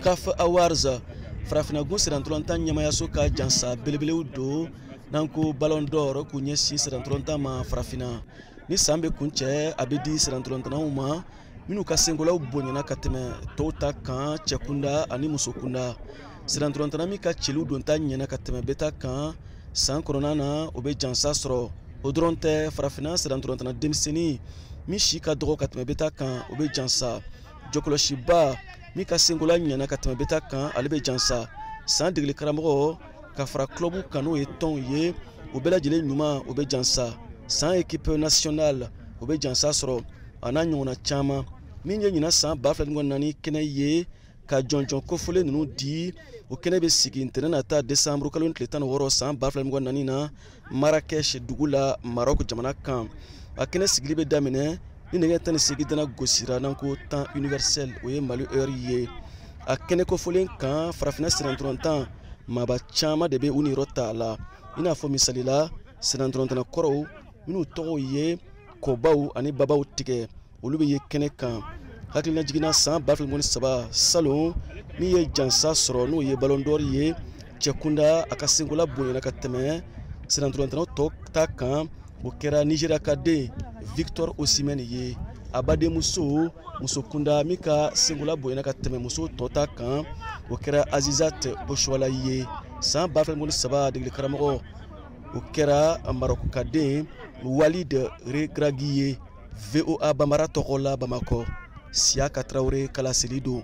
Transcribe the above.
CAF Awards, farafinna gun sennantolatan ɲɛmayaso ka jansa belebelew don, n'an ko Ballon d'Or, k'u ɲɛsin sennantolatan ma farafinna. Ni san bɛ kun cɛ, a bɛ di sennantolatannaw ma minnu ka senkolaw bonyana ka tɛmɛ tɔw ta kan, cɛkunda ani musokunda. Sennantolatanna min ka cɛliw donta ɲɛna ka tɛmɛ bɛɛ ta kan san kɔnɔna na, o bɛ jansa sɔrɔ. O dɔrɔn tɛ, farafinna sennantolatanna denmisɛnnin min si ka dɔgɔ ka tɛmɛ bɛɛ ta kan, o bɛ jansa. Jɔkɔlɔsiba min ka senkola ɲɛna ka tɛmɛ bɛɛ ta kan, ale bɛ jansa. San degeli karamɔgɔ ka fara club kan, n'o ye tɔnw ye, o bɛɛ lajɛlen ɲuman, o bɛ jansa. San équipe nationale, o bɛ jansa sɔrɔ, a n'a ɲɔgɔnna caman. Min ye ɲinan san 2024 kɛnɛ ye ka jɔnjɔn kofɔlen ninnu di, o kɛnɛ bɛ sigi ntɛnɛn nata, desanburu kalo tile 16 san 2024 na, Marakɛsh dugu la, Marɔku jamana kan. A kɛnɛ sigili bɛ daminɛ ni nɛgɛ 18 dana gosira, n'an ko temps universel, o ye Mali heure ye. A kɛnɛ kofɔlen kan, farafinna sennantolatan maaba caman de bɛ u niyɔrɔ ta a la, i n'a fɔ misali la, sennantolatanna kɔrɔw minnu tɔgɔw ye kɔbaw ani babaw tigɛ, olu bɛ ye kɛnɛ kan. Hakilina jiginna, san 2023 salon, min ye jansa sɔrɔ, n'o ye Ballon d'Or ye cɛkunda, a ka senkola bonyana ka tɛmɛ sennantolatannaw tɔ ta kan, o kɛra Nizeriya ka den Victor Osimhen ye. A badenmuso musokunda min ka senkola bonyana ka tɛmɛ muso tɔ ta kan, o kɛra Azizat Oshoala ye. San 2023 degeli karamɔgɔ, o kɛra Marɔkukaden Walid Regragui ye. VOA Bambara tɔgɔ la, Bamakɔ, Siyaka Tarawele kalaseli don.